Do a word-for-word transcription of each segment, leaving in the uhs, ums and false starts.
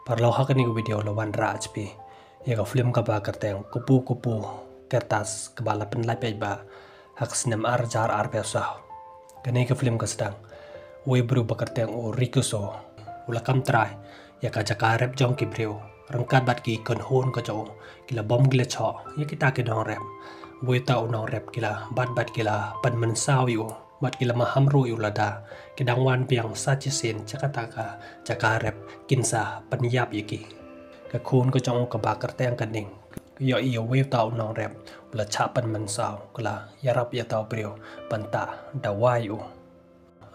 Paralok, ha kane ka video la wanrah ïa phi ïa ka film kaba kyrteng Kupu Kupu Kertas kaba la pynlait beit ba ha ka snem ar hajar arphew saw. Kane ka film ka sdang uwei u briew ba kyrteng u Rikuso u la kam trai ïa ka jaka rep jong ki briew ryngkat bad ki kynhun ka jong u. Ki la bom ki la shoh ïa kita ki nongrep. Uwei uta u nongrep ki la bat bad ki la pynmynsaw ïa u bad ki la maham ruh ïa u lada ki dang wan biang sa shisien sha kata ka jaka rep kin sa pynïap ïa ki. Ka khun ka jong u kaba kyrteng ka Ning ka ïohi ïa uwei uta u nongrep u la shah pynmynsaw, ka la ïarap ïa uta u briew ban tah dawai ïa u.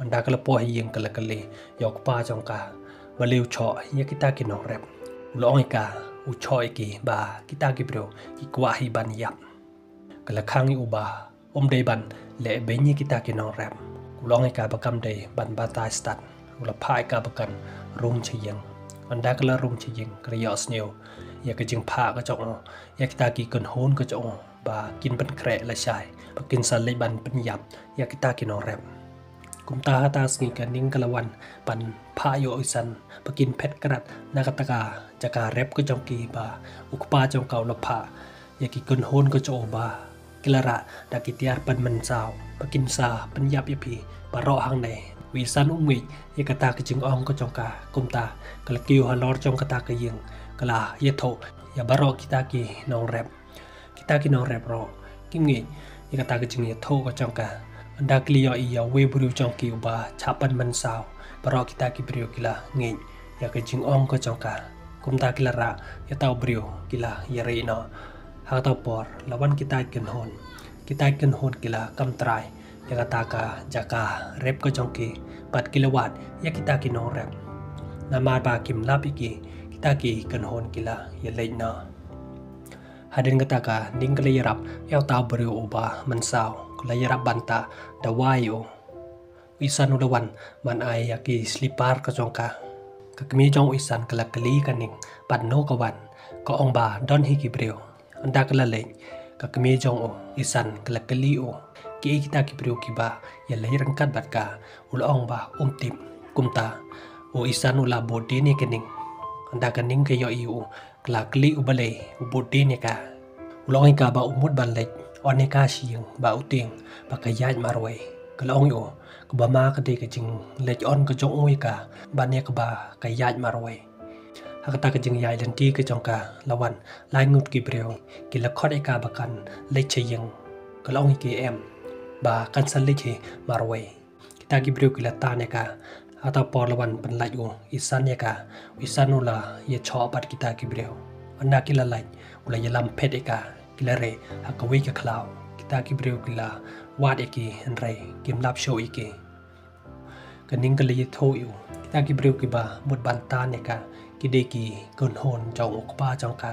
Ynda ka la poi ha ïing ka la kylli ïa u kpa jong ka balei u shoh ïa kita ki nongrep. U la ong ïa ka u shoh ïa ki ba kita ki briew ki kwah hi ban ïap. Ka la khang ïa u ba um dei ban leh beiñ ïa kita ki nongrep. U la ong ïa ka ba kam dei ban batai stad. U la phah ïa ka ba kan rung sha ïing. Ynda ka la rung sha ïing ka la ïohsngew ïa ka jingphah ka jong u ïa kita ki kynhun ka jong u ba kin pynkhreh lashai ba kin sa leit ban pynïap ïa kita ki nongrep. Kumta hata sngi ka Ning ka la wan ban phah ïa u Isan ba kin phet krad na kata ka jaka rep ka jong ki ba u kpa jong ka u la phah ïa ki kynhun ka jong u ba ki la rah da ki tiar pynmynsaw ba kin sa pynïap ïa phi baroh hangne. U Isan um ngeit ïa kata ka jingong ka jong ka, kumta ka la kiew halor jong kata ka ïing, ka la ïathuh ïa baroh kita ki nongrep. Kita ki nongrep ruh kim ngeit ïa kata ka jingïathuh ka jong ka. Ynda ki la ïohi ïa uwei u briew jong ki uba shah pynmynsaw, baroh kita ki briew ki la ngeit ïa ka jingong ka jong ka. Kumta ki la rah ïa uta u briew, ki la ïa rieh noh. Ha kata ka por la wan kita ki kynhun. Kita ki kynhun ki la kam trai ïa kata ka jaka rep ka jong ki bad ki la wad ïa kita ki nongrep. Namar ba kim lap ïa ki, kita ki kynhun ki la ïa leit noh. Hadien kata ka Ning ka la ïarap ïa uta u briew uba mynsaw, ka la ïarap ban tah dawai ïa u. U Isan u la wan ban ai ïa ki slipar ka jong ka. Ka kmie jong u Isan ka la kylli ka Ning ba no ka wan, ka ong ba don hi ki briew. Ynda ka la leit, ka kmie jong u Isan ka la kylli u kiei kita ki briew kiba ïa leit ryngkat bad ka. U la ong ba um tip. Kumta u Isan u la bud dien ïa ka Ning. Ynda ka Ning ka ïohi ïa u, ka la kylli u balei u bud dien ïa ka. U la ong ïa ka ba u mut ban leit on ïa ka sha ïing ba u tieng ba ka ïaid marwei. Ka la ong ïa u kaba ma ka dei ka jingleit on ka jong u ïa ka ban ïa kaba ka ïaid marwei. Ha kata ka jingïaid lynti ka jong ka la wan lai ngut ki briew, ki la khot ïa ka ba kan leit sha ïing. Ka la ong ïa ki em ba kan sa leit hi marwei. Kita ki briew ki la tan ïa ka. Ha kata ka por la wan pynlait u Isan ïa ka. U Isan u la ïa shoh bad kita ki briew. Ynda ki la lait u la ïalam phet ïa ka. Ki la rieh ha kawei ka khlaw. Kita ki briew ki la wad ïa ki hynrei kim lap shuh ïa ki. Ka Ning ka la ïathuh ïa u kita ki briew kiba mut ban tan ïa ka ki dei ki kynhun jong u kpa jong ka.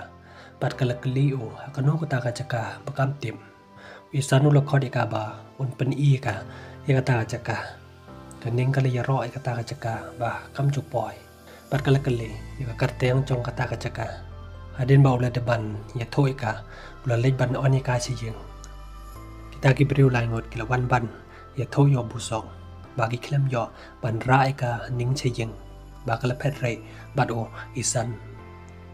Bad ka la kylli u ha kano kata ka jaka ba kam tip. U Isan u la khot ïa ka ba un pyni ïa ka ïa kata ka jaka. Ka Ning ka la ïaroh ïa kata ka jaka ba kam ju poi. Bad ka la kylli ïa ka kyrteng jong kata ka jaka. Hadien ba u la dep ban ïathuh ïa ka, u la leit ban on ïa ka sha ïing. Kita ki briew lai ngut ki la wan ban ïathuh ïa u Busok ba ki khlem ïoh ban rah ïa ka Ning sha ïing ba ka la phet rieh bad u Isan.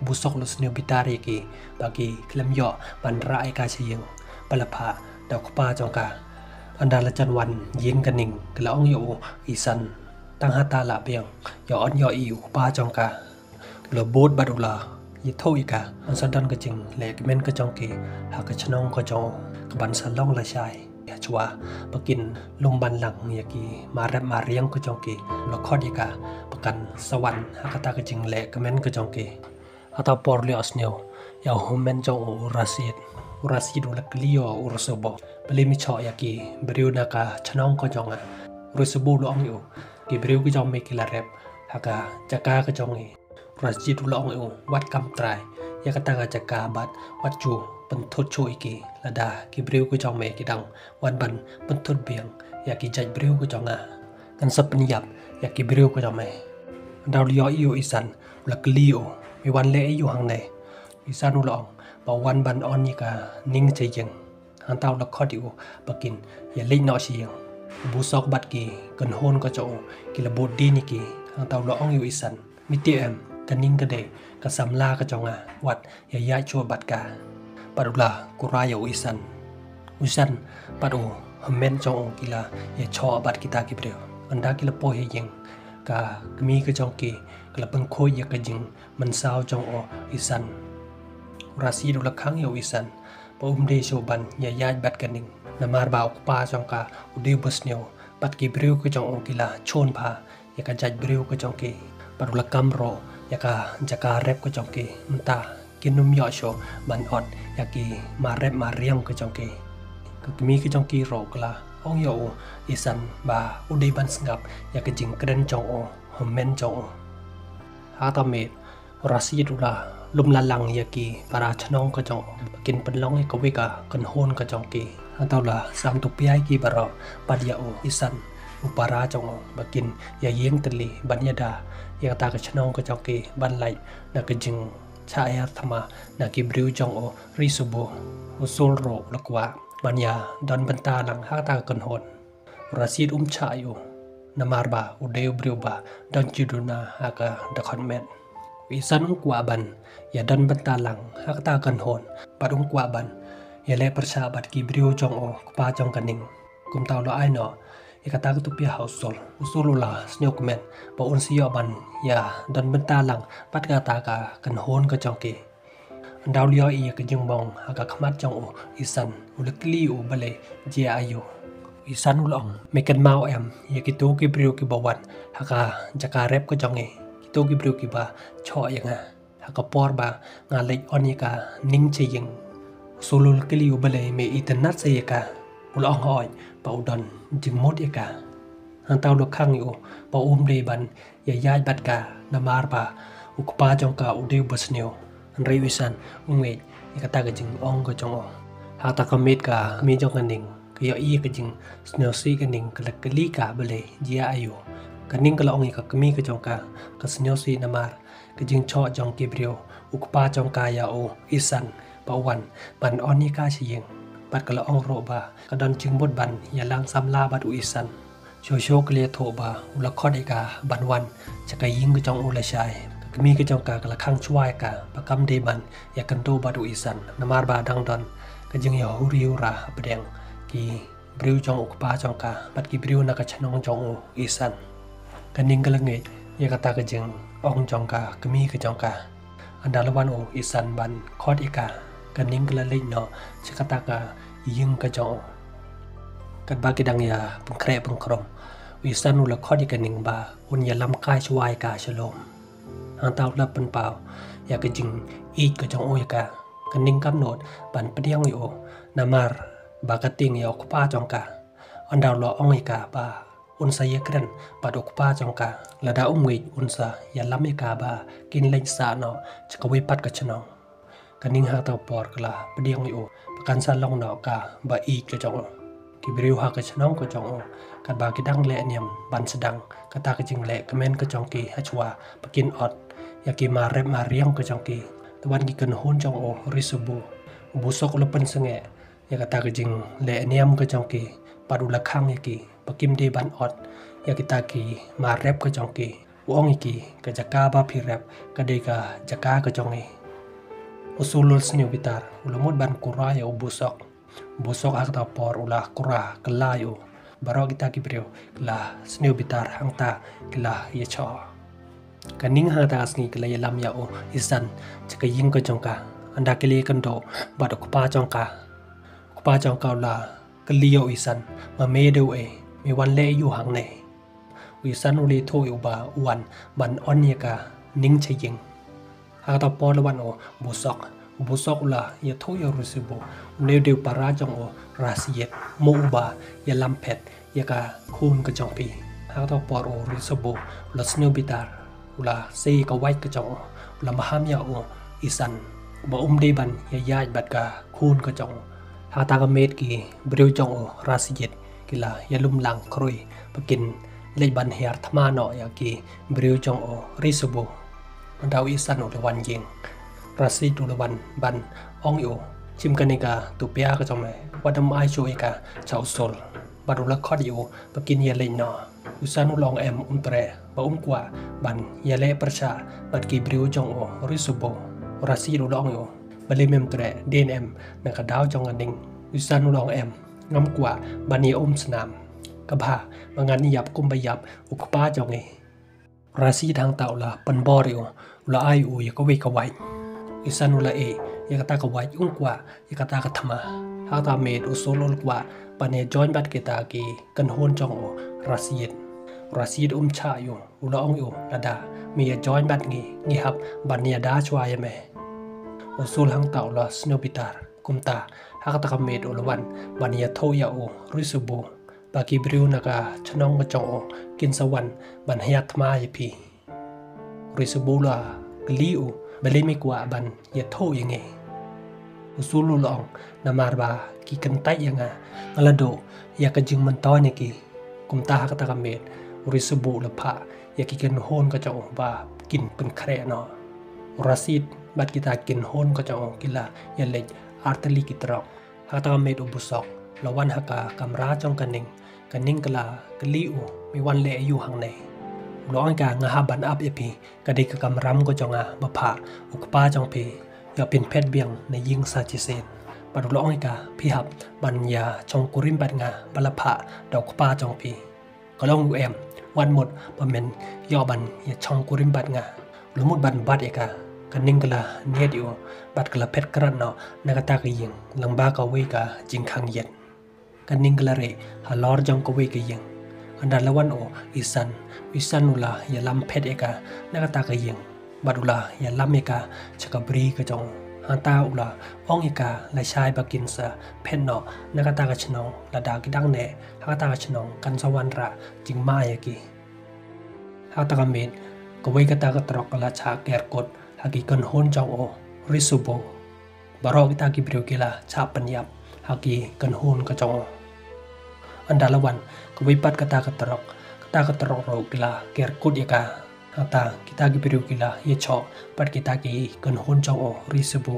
Busok u la sniew bitar ïa ki ba ki khlem ïoh ban rah ïa ka sha ïing ba la phah da u kpa jong ka. Ynda la jan wan ïing ka Ning ka la ong ïa u Isan tang hata la biang ïa un ïohi u kpa jong ka. U la bud bad u la ïathuh ïa ka un sa don ka jingleh kmen ka jong ki ha ka shnong ka jong u kaban sa long lashai. Hashwa ba kin lum ban lang ïa ki marep mariang ka jong ki, u la khot ïa ka ba kan sa wan ha kata ka jingleh kmen ka jong ki. Ha kata ka por u la ïohsngew ïa u hynmen jong u, u Rashid. U Rashid u la kylli ïa u Risubu, balei me shoh ïa ki briew na ka shnong ka jong nga? U Risubu u la ong ïa u, ki briew ki jong me ki la rep ha ka jaka ka jong ngi. U Rashid u la ong ïa u, wat kam trai ïa kata ka jaka bad wat ju pynthut shuh ïa ki, lada ki briew ki jong me ki dang wan ban pynthut biang ïa ki jait briew ki jong nga, kan sa pynïap ïa ki briew ki jong me. Ynda u la ïohi ïa u Isan u la kylli ïa u, me wan leh aïu hangne? U Isan u la ong ba u wan ban on ïa ka Ning sha ïing. Hangta u la khot ïa u ba kin ïa leit noh sha ïing. U Busok bad ki kynhun ka jong u ki la bud dien ïa ki. Hangta u la ong ïa u Isan, me tip em, Ka Ning ka dei ka samla ka jong nga, wat ïa ïaid shuh bad ka. Bad u la kura ïa u Isan. U Isan bad u hynmen jong u ki la ïashoh bad kita ki briew. Ynda ki la poi ha ïing, ka kmie ka jong ki ka la pynkhuid ïa ka jingmynsaw jong u Isan. U Rashid u la khang ïa u Isan ba um dei shuh ban ïa ïaid bad ka Ning, namar ba u kpa jong ka u dei uba sniew, bad ki briew ka jong u ki la shun bha ïa ka jait briew ka jong ki. Bad u la kam ruh ïa ka jaka rep ka jong ki, mynta kin ym ïoh shuh ban ot ïa ki mar rep mar riang ka jong ki. Ka kmie ka jong ki ruh ka la ong ïa u Isan ba u dei ban sngap ïa ka jingkren jong u hynmen jong u. Ha kata miet, u Rashid u la lum lalang ïa ki para chnong ka jong u ba kin pynlong ïa kawei ka kynhun ka jong ki. Hangta u la sam tu pia ïa ki baroh bad ïa u Isan, u para jong u, ba kin ïa ïeng tylli ban ïada ïa kata ka chnong ka jong ki ban lait na ka jingshah ïar thma na ki briew jong u Risubu. U Sul ruh u la kwah ban ïa don bynta lang ha kata ka kynhun. U Rashid um shah ïa u, namar ba u dei u briew ba don jingduna ha ka dkhot met. U Isan um kwah ban ïa don bynta lang ha kata ka kynhun, bad um kwah ban ïa leh pyrshah bad ki briew jong u kpa jong ka Ning. Kumta u la ai noh ïa kata ka tu pia ha u Sul. U Sul u la sngewkmen ba un sa ïoh ban ïa don bynta lang bad kata ka kynhun ka jong ki. Ynda u la ïohi ïa ka jingbong ha ka khmat jong u Isan, u la kylli u balei, jia aïu. U Isan u la ong, me kynmaw em ïa kito ki briew kiba wan ha ka jaka rep ka jong ngi, kito ki briew kiba shoh ïa nga ha ka por ba nga leit on ïa ka Ning sha ïing. U Sul u la kylli u balei, me itynnad sa ïa ka. U la ong hooid ba u don jingmut ïa ka. Hangta u la khang ïa u ba um dei ban ïa ïaid bad ka, namar ba u kpa jong ka u dei uba sniew. Hynrei u Isan um ngeit ïa kata ka jingong ka jong u. Ha kata ka miet ka kmie jong ka Ning ka ïohi ïa ka jingsngewsih ka Ning, ka la kylli ka balei, jia aïu. Ka Ning ka la ong ïa ka kmie ka jong ka, ka sngewsih namar ka jingshoh jong ki briew, u kpa jong ka ïa u Isan ba u wan ban on ïa ka sha ïing. Bad ka la ong ruh ba ka don jingmut ban ïalang samla bad u Isan. Shuh shuh ka la ïathuh ba u la khot ïa ka ban wan sha ka ïing ka jong u lashai. Ka kmie ka jong ka ka la khang shuwa ïa ka ba kam dei ban ïakynduh bad u Isan, namar ba dang don ka jingïahuri hura hapdeng ki briew jong u kpa jong ka bad ki briew na ka chnong jong u Isan. Ka Ning ka la ngeit ïa kata ka jingong jong ka kmie ka jong ka. Ynda la wan u Isan ban khot ïa ka, ka Ning ka la leit noh sha kata ka ïing ka jong u. Katba ki dang ïa pynkhreh pynkhrong, u Isan u la khot ïa ka Ning ba un ïalam kai shuwa ïa ka sha lum. Hangta u la pynpaw ïa ka jingïeit ka jong u ïa ka. Ka Ning kam nud ban pdiang ïa u, namar ba ka tieng ïa u kpa jong ka. Ynda u la ong ïa ka ba un sa ïakren bad u kpa jong ka, lada um ngeit un sa ïalam ïa ka ba kin leit sah noh sha kawei pat ka chnong. Ka Ning ha kata ka por ka la pdiang ïa u ba kan sa long noh kaba ïeit ka jong u. Ki briew ha ka chnong ka jong u, katba ki dang leh niam ban sdang kata ka jingleh kmen ka jong ki hashwa ba kin ot ïa ki mar rep mar riang ka jong ki, te wan ki kynhun jong u Risubu. U Busok u la pynsangeh ïa kata ka jingleh niam ka jong ki bad u la khang ïa ki ba kim dei ban ot ïa kita ki mar rep ka jong ki. U ong ïa ki, ka jaka ba phi rep ka dei ka jaka ka jong ngi. U Sul u la sniew bitar, u la mut ban kura ïa u Busok. U Busok ha kata ka por u la kura kylla ïa u. Baroh kita ki briew ki la sniew bitar, hangta ki la ïashoh. Ka Ning ha kata ka sngi ka la ïalam ïa u Isan sha ka ïing ka jong ka. Ynda ki la ïakynduh bad u kpa jong ka, u kpa jong ka u la kylli ïa u Isan, ma me dei uei, me wan leh aïu hangne. U Isan u la ïathuh ïa u ba u wan ban on ïa ka Ning sha ïing. Ha kata ka por la wan u Busok. U Busok u la ïathuh ïa u Risubu, une u dei u para jong u Rashid, mo uba ïalam phet ïa ka khun ka jong phi. Ha kata ka por u Risubu u la sniew bitar, u la sei ïa ka wait ka jong u, u la maham ïa u Isan ba um dei ban ïa ïaid bad ka khun ka jong u. Ha kata ka miet ki briew jong u Rashid ki la ïalum lang khrui ba kin leit ban hiar thma noh ïa ki briew jong u Risubu. Ynda u Isan u la wan ïing, Rashid u la wan ban ong ïa u, shim kane ka tupia ka jong me, wat nym ai shuh ïa ka sha u Sul. Bad u la khot ïa u ba kin ïaleit noh. U Isan u la ong em um treh ba um kwah ban ïaleh pyrshah bad ki briew jong u. Risubu, u Rashid u la ong ïa u, balei mem treh? Dei ne em na ka daw jong ka ning? U Isan u la ong em, ngam kwah ban ïa um snam. Ka bha ba ngan ïap kumba ïap u kpa jong ngi. Rashid hangta u la pynbor ïa u, u la ai u ïa kawei ka wait. U Isan u la ïeh ïa kata ka wait, um kwah ïa kata ka thma. Hangta miet u Sul u la kwah ban ïa join bad kita ki kynhun jong u Rashid. Rashid um chah ïa u, u la ong ïa u, lada me ïa join bad ngi, ngi hap ban ïada shuwa ïa me. U Sul hangta u la sngewbitar. Kumta ha kata ka miet u la wan ban ïathuh ïa u Risubu ba ki briew na ka chnong ka jong u kin sa wan ban hiar thma ïa phi. Risubu u la kylli u, balei me kwah ban ïathuh ïa ngi? U Sul u la ong, namar ba ki kyntait ïa nga, nga la duh ïa ka jingmyntoi na ki. Kumta ha kata ka miet u Risubu u la phah ïa ki kynhun ka jong u ba kin pynkhreh noh. U Rashid bad kita ki kynhun ka jong u ki la ïaleit artylli ki trok. Ha kata ka miet u Busok u la wan ha ka kamra jong ka ning. Ka ning ka la kylli u, me wan leh aïu hangne? U la ong ïa ka, nga hap ban ap ïa phi, ka dei ka kamram ka jong nga ba phah u kpa jong phi. Ïoh phin phet biang na ïing sa shisien. Bad u la ong ïa ka, phi hap ban ïa shongkurim bad nga ba la phah da u kpa jong phi. Ka la ong ïa u, em, wat mut ba men ïoh ban ïa shongkurim bad nga. U la mut ban bat ïa ka. Ka ning ka la niad ïa u bad ka la phet krat noh na kata ka ïing lyngba kawei ka jingkhang ïit. Ka ning ka la rieh halor jong kawei ka ïing. Ynda la wan u Isan, u Isan u la ïalam phet ïa ka na kata ka ïing. Bad u la ïalam ïa ka sha ka bri ka jong u. Hangta u la ong ïa ka lashai ba kin sa phet noh na kata ka chnong, lada ki dang neh ha kata ka chnong kan sa wanrah jingma ïa ki. Ha kata ka miet kawei kata ka trok ka la shah ker kut ha ki kynhun jong u Risubu. Baroh kita ki briew ki la shah pynïap ha ki kynhun ka jong u. Ynda la wan kawei pat kata ka trok, kata ka trok ruh ki la ker kut ïa ka. Hangta kita ki briew ki la ïashoh bad kita ki kynhun jong u Risubu.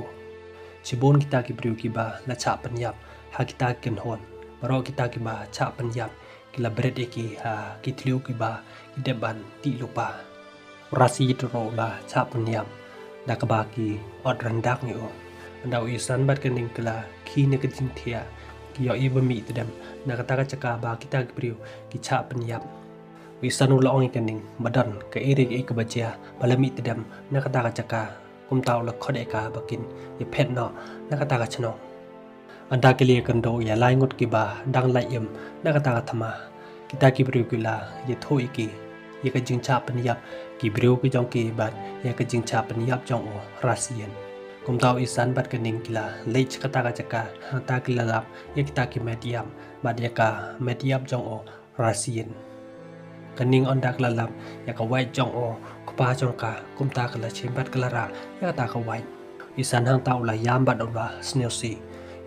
Shibun kita ki briew kiba la shah pynïap ha kita ki kynhun. Baroh kita kiba shah pynïap ki la bret ïa ki ha ki thliew kiba ki dep ban tih lypa. U Rashid ruh u la shah pynïap da kaba ki ot ryndak ïa u. Ynda u Isan bad ka ning ki la khie na ka jingthiah, ki ïohi ba mih tdem na kata ka jaka ba kita ki briew ki shah pynïap. U Isan u la ong ïa ka ning, ba don kaei re kaei kaba jia ba la mih tdem na kata ka jaka. Kumta u la khot ïa ka ba kin ïa phet noh na kata ka chnong. Ynda ki la ïakynduh ïa lai ngut kiba dang lait im na kata ka thma, kita ki briew ki la ïathuh ïa ki ïa ka jingshah pynïap ki briew ki jong ki bad ïa ka jingshah pynïap jong u Rashid. Kumta u Isan bad ka ning ki la leit sha kata ka jaka, hangta ki la lap ïa kita ki met ïap bad ïa ka met ïap jong u Rashid. Ka ning ynda ka la lap ïa ka wait jong u kpa jong ka, kumta ka la shim bad ka la rah ïa kata ka wait. U Isan hangta u la ïam bad u la sngewsih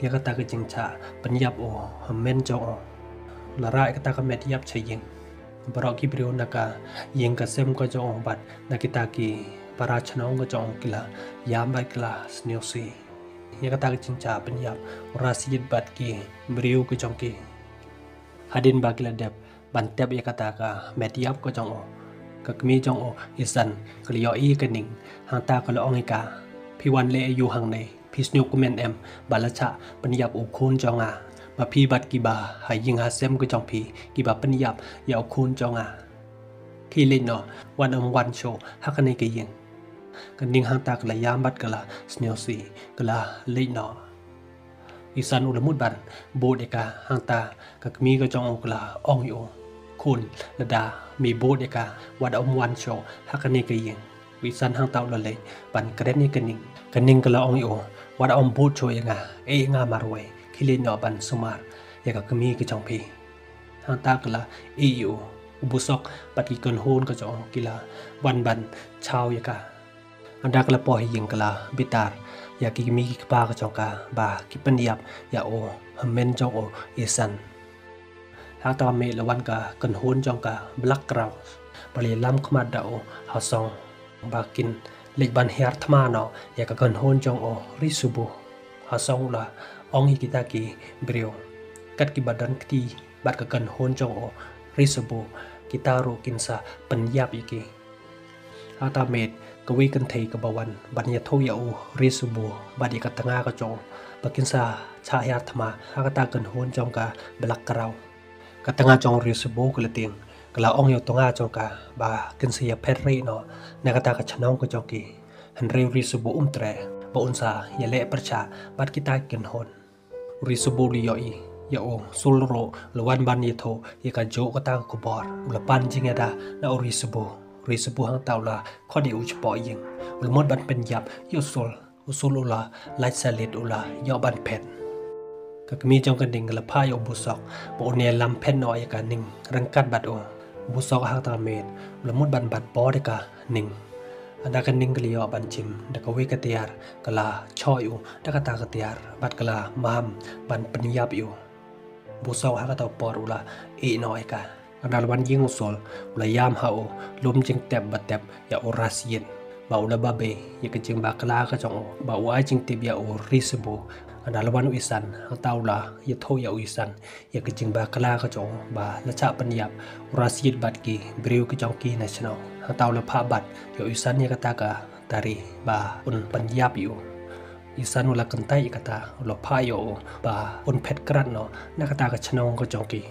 ïa kata ka jingshah pynïap u hynmen jong u. U la rah ïa kata ka met ïap sha ïing. Baroh ki briew na ka ïing ka sem ka jong u bad na kita ki para chnong ka jong u ki la ïam bad ki la sngewsih ïa kata ka jingshah pynïap u Rashid bad ki briew ka jong ki. Hadien ba ki la dep ban tep ïa kata ka met ïap ka jong u, ka kmie jong u Isan ka la ïohi ïa ka ning, hangta ka la ong ïa ka, phi wan leh aïu hangne? Phi sngewkmen em ba la shah pynïap u khun jong nga? Ma phi bad kiba ha ïing ha sem ka jong phi kiba pynïap ïa u khun jong nga. Khie leit noh, wat ym wan shuh ha kane ka ïing. Ka ning hangta ka la ïam bad ka la sngewsih, ka la leit noh. U Isan u la mut ban bud ïa ka, hangta ka kmie ka jong u ka la ong ïa u, khun, lada me bud ïa ka, wat ym wan shuh ha kane ka ïing. U Isan hangta u la leit ban kren ïa ka ning. Ka ning ka la ong ïa u, wat ym bud shuh ïa nga, ïeh ïa nga marwei, khie leit noh ban sumar ïa ka kmie ka jong phi. Hangta ka la ïeh ïa u. U Busok bad ki kynhun ka jong u ki la wan ban shaw ïa ka. Ynda ka la poi ha ïing ka la bitar ïa ki kmie ki kpa ka jong ka ba ki pynïap ïa u hynmen jong u Isan. Hangta ka miet la wan ka kynhun jong ka ba la khraw, ba la ïalam khmat da u Hasong ba kin leit ban hiar thma noh ïa ka kynhun jong u Risubu. Hasong u la ong ïa kita ki briew, kat kiba don kti bad ka kynhun jong u Risabu, kita ruh kin sa pynïap ïa ki. Hata miet, kawei kynthei kaba wan ban ïathuh ïa u Risabu bad ïa ka tnga ka jong u ba kin sa shah hiar thma ha kata ka kynhun jong ka ba la kraw. Ka tnga jong u Risabu ka la tieng, ka la ong ïa u tnga jong ka ba kin sa ïaphet rieh noh na kata ka shnong ka jong ki. Hynrei u Risabu um treh ba un sa ïaleh pyrshah bad kita ki kynhun. U Risabu u la ïohi ïa u Sul ruh u la wan ban ïathuh ïa kajuh kata ka khubor. U la pan jingïada na u Risabu. U Risabu hangta u la khot ïa u shapoh ïing. U la mut ban pynïap ïa u Sul. U Sul u la lait salit, u la ïoh ban phet. Ka kmie jong ka Ning ka la phah ïa u Busok ba un ïalam phet noh ïa ka Ning ryngkat bad u. U Busok hangta miet u la mut ban bat bor ïa ka Ning. Hynda ka Ning ka la ïoh ban shim da kawei ka tiar, ka la shoh ïa u da kata ka tiar bad ka la maham ban pynïap ïa u. U Busok ha kata ka por u la ïeh noh ïa ka. Hynda la wan ïing u Sul, u la ïam ha u lum jingtep ba tep ïa u Rashid ba u la babe ïa ka jingbakla ka jong u, ba u ai jingtip ïa u Risabu. Hynda la wan u Isan, hangta u la ïathuh ïa u Isan ïa ka jingbakla ka jong u ba la shah pynïap u Rashid bad ki briew ka jong ki na shnong. Hangta u la phah bat ïa u Isan ïa kata ka tari ba un pynïap ïa u. Isan u la kyntait ïa kata, u la phah ïa u ba un phet krad noh na kata ka shnong ka jong ki.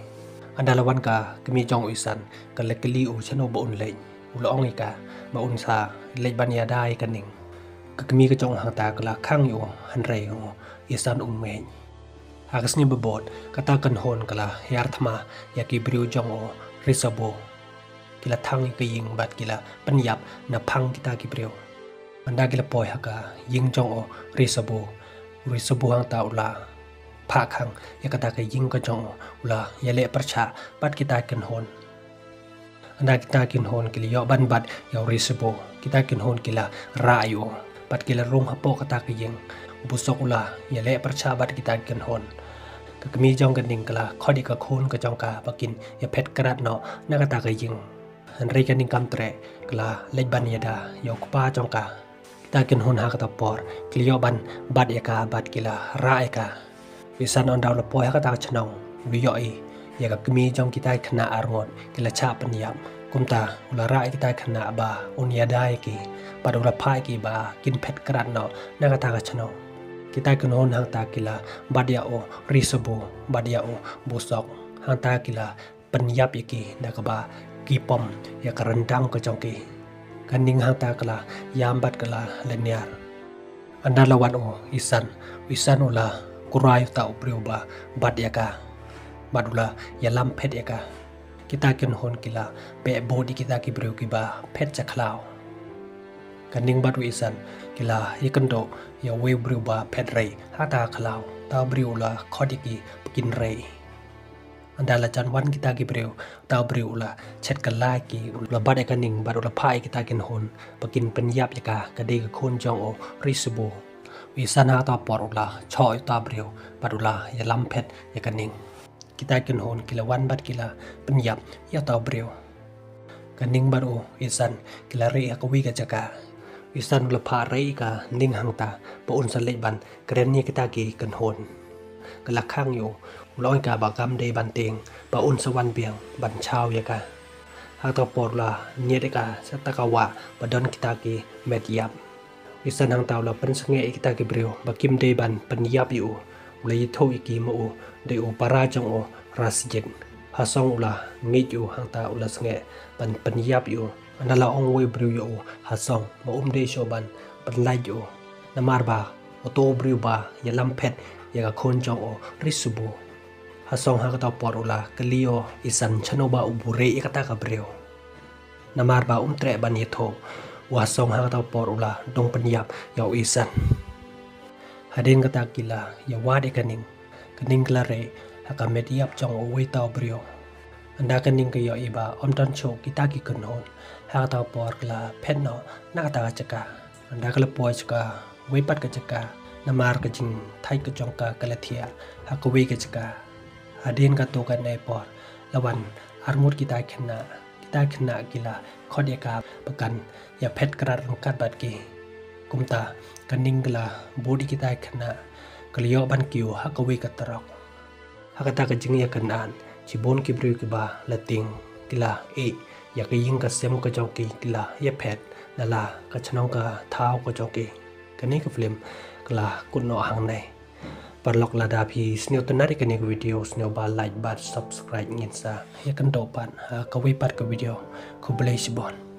Hynda la wan ka kmie jong u Isan, ka la kylli u shano ba un leit. U la ong ïa ka ba un sa leit ban ïada ïa ka Ning. Ka kmie ka jong u hangta ka la khang ïa u, hynrei u Isan um ngeit. Ha ka sngi ba bud, kata ka kynhun ka la hiar thma ïa ki briew jong u Risabu. Ki la thang ïa ka ïing bad ki la pynïap na phang kita ki briew. Hynda ki la poi ha ka ïing jong u Risabu, u Risabu hangta u la phah khang ïa kata ka ïing ka jong u, u la ïaleh pyrshah bad kita ki kynhun. Hynda kita ki kynhun ki la ïoh ban bat ïa u Risabu, kita ki kynhun ki la rah ïa u bad ki la rung hapoh kata ka ïing. U Busok u la ïaleh pyrshah bad kita ki kynhun. Ka kmie jong ka Ning ka la khot ïa ka khun ka jong ka ba kin ïaphet krad noh na kata ka ïing. Hynrei ka Ning kam treh, ka la leit ban ïada ïa u kpa jong ka. Kita ki kynhun ha kata por ki la ïoh ban bat ïa ka bad ki la rah ïa ka. U Isan hynda u la poi ha kata ka shnong, u la ïohi ïa ka kmie jong kita ki khynnah arngut ki la shah pynïap. Kumta u la rah ïa kita ki khynnah ba un ïada ïa ki bad u la phah ïa ki ba kin phet krad noh na kata ka shnong. Kita ki kynhun hangta ki la bat ïa u Risabu bad ïa u Busok, hangta ki la pynïap ïa ki da kaba ki pom ïa ka ryndang ka jong ki. Ka Ning hangta ka la ïam bad ka la lyniar. Hynda la wan u Isan, u Isan u la kurai uta u briew ba bat ïa ka bad u la ïalam phet ïa ka. Kita ki kynhun ki la beh bud ïa kita ki briew kiba phet sha khlaw. Ka Ning bad u Isan ki la ïakynduh ïa uwei u briew ba phet rieh hata khlaw. Uta u briew u la khot ïa ki ba kin rieh. Hynda la jan wan kita ki briew, uta u briew u la shet kylla ïa ki, u la bat ïa ka Ning bad u la phah ïa kita ki kynhun ba kin pynïap ïa ka, ka dei ka khun jong u Risabu. U Isan ha kata por u la shoh ïa uta u briew bad u la ïalam phet ïa ka Ning. Kita ki kynhun ki la wan bad ki la pynïap ïa uta u briew. Ka Ning bad u Isan ki la rieh ha kawei ka jaka. U Isan u la phah rieh ïa ka Ning hangta ba un sa leit ban kren ïa kita ki kynhun. Ka la khang ïa u, u la ong ïa ka ba kam dei ban tieng, ba un sa wan biang ban shaw ïa ka. Ha kata por u la ñiad ïa ka sha kata ka wah ba don kita ki met ïap. U Isan hangta u la pynsangeh ïa kita ki briew ba kim dei ban pynïap ïa u. U la ïathuh ïa ki ma u dei u para jong u Rashid. Ha song u la ngeit ïa u, hangta u la sangeh ban pynïap ïa u. Hynda la ong uwei u briew ïa u ha song ba um dei shuh ban pynlait ïa u, namar ba uto u briew ba ïalam phet ïa ka khun jong u Risabu. Ha song ha kata por u la kylli ïa u Isan shano ba u buh rieh ïa kata ka briew. Namar ba um treh ban ïathuh, u ha song ha kata por u la dang pynïap ïa u Isan. Hadien kata ki la ïawad ïa ka Ning. Ka Ning ka la rieh ha ka met ïap jong uwei uta u briew. Hynda ka Ning ka ïohi ba ym don shuh kita ki kynhun, ha kata por ka la phet noh na kata ka jaka. Hynda ka la poi sha kawei pat ka jaka, namar ka jingthait ka jong ka ka la thiah ha kawei ka jaka. Hadien kato katne por la wan arngut kita ki khynnah. Kita ki khynnah ki la khot ïa ka ba kan ïaphet krad ryngkat bad ki. Kumta ka Ning ka la bud ïa kita ki khynnah, ka la ïoh ban kiew ha kawei ka trok. Ha kata ka jingïakynad, Shibun ki briew kiba la tieng ki la ïeh ïa ka ïing ka sem ka jong ki, ki la ïaphet na la ka chnong ka thaw ka jong ki. Kane ka film ka la kut noh hangne. Paralok, lada phi sngewtynnad ïa kane ka video, sngewbha like bad subscribe ngin sa ïakynduh pat ha kawei pat ka video. Khublei shibun.